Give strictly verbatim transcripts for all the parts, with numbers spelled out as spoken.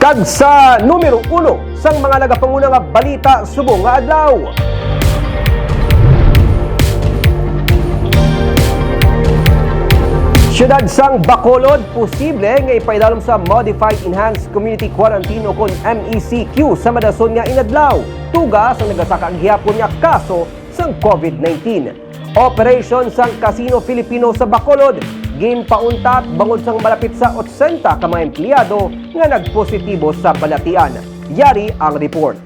Kag sa numero uno sang mga nagapanguna nga balita subong nga adlaw. Siyudad sang Bacolod posible nga ipaidalom sa Modified Enhanced Community Quarantine o kon M E C Q sa madason nga inadlaw, tuga sang nagasaka gihapon nga kaso sang COVID nineteen. Operasyon sang Casino Filipino sa Bacolod ginpauntat bangod sang malapit sa otsenta ka mga empleyado nga nagpositibo sa balatian. Yari ang report.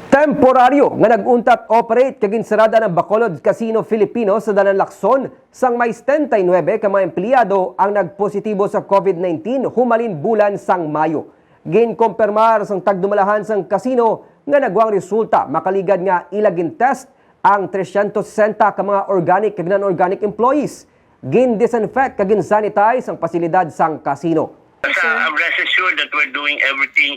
Temporaryo nga nag-untat operate kag ginsarada ang Bacolod Casino Filipino sa Dalan Lacson sang may setenta y nuebe ka mga empleyado ang nagpositibo sa COVID nineteen humalin bulan sang Mayo. Ginkumpirmar sang tagdumalahan sang casino nga nagwang resulta makaligad nga ila gin-test ang tresyentos sesenta ka mga organic kag non-organic employees. Gin-disinfect kag gin-sanitize ang pasilidad sang casino. Sa, um, rest assured that we're doing everything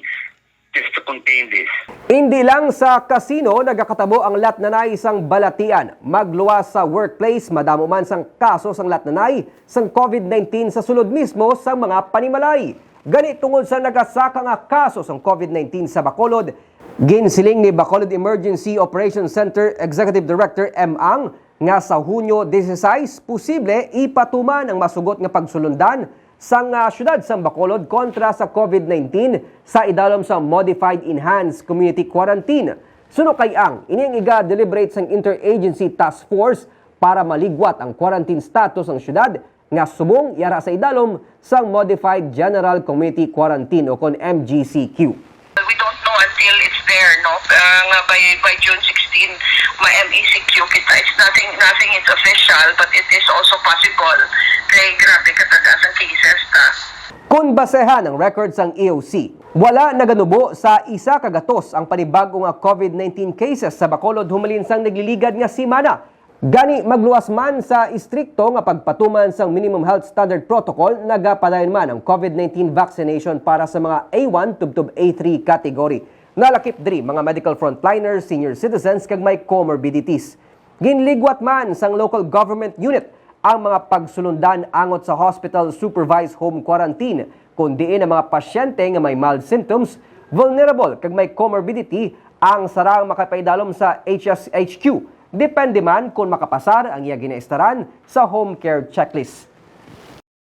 just to contain this. Indi lang sa casino nagakatabo ang latnanay sang balatian. Magluwas sa workplace, madamo man sang kaso sang latnanay sang COVID nineteen sa sulod mismo sang mga panimalay. Gani, tungod sa nagasaka nga kaso sang COVID nineteen sa Bacolod, ginsiling ni Bacolod Emergency Operations Center Executive Director M. Ang nga sa Hunyo dieciséis posible ipatuman ang masugot nga pagsulundan sang, ah, siyudad sang Bacolod kontra sa COVID nineteen sa idalom sa Modified Enhanced Community Quarantine. Suno kay Ang, ini ang iga-deliberate sang Interagency Task Force para maligwat ang quarantine status sang siyudad nga subong yara sa idalom sang Modified General Community Quarantine o kon M G C Q. We don't know until it's there, no? Ah, nga by, by June sixteen, ma-M E C Q kita. It's nothing, nothing is official, but it is also possible kay grabe katagas ang cases ta. Kung basehan ang record sang E O C, wala naganubo sa isa ka gatos ang panibag-o nga COVID nineteen cases sa Bacolod humalin sang nagliligad nga semana. Gani, magluwas man sa istrikto nga pagpatuman sang Minimum Health Standard Protocol, nagapadayon man ang COVID nineteen vaccination para sa mga A one tubtob A three category. Nalakip diri mga medical frontliners, senior citizens, kag may comorbidities. Ginligwat man sang local government unit ang mga pagsulundan angot sa hospital supervised home quarantine, kun diin ang mga pasyente nga may mild symptoms, vulnerable, kag may comorbidity ang sarang makapaidalom sa H S H Q, depende man kon makapasar ang iya ginaistaran sa home care checklist.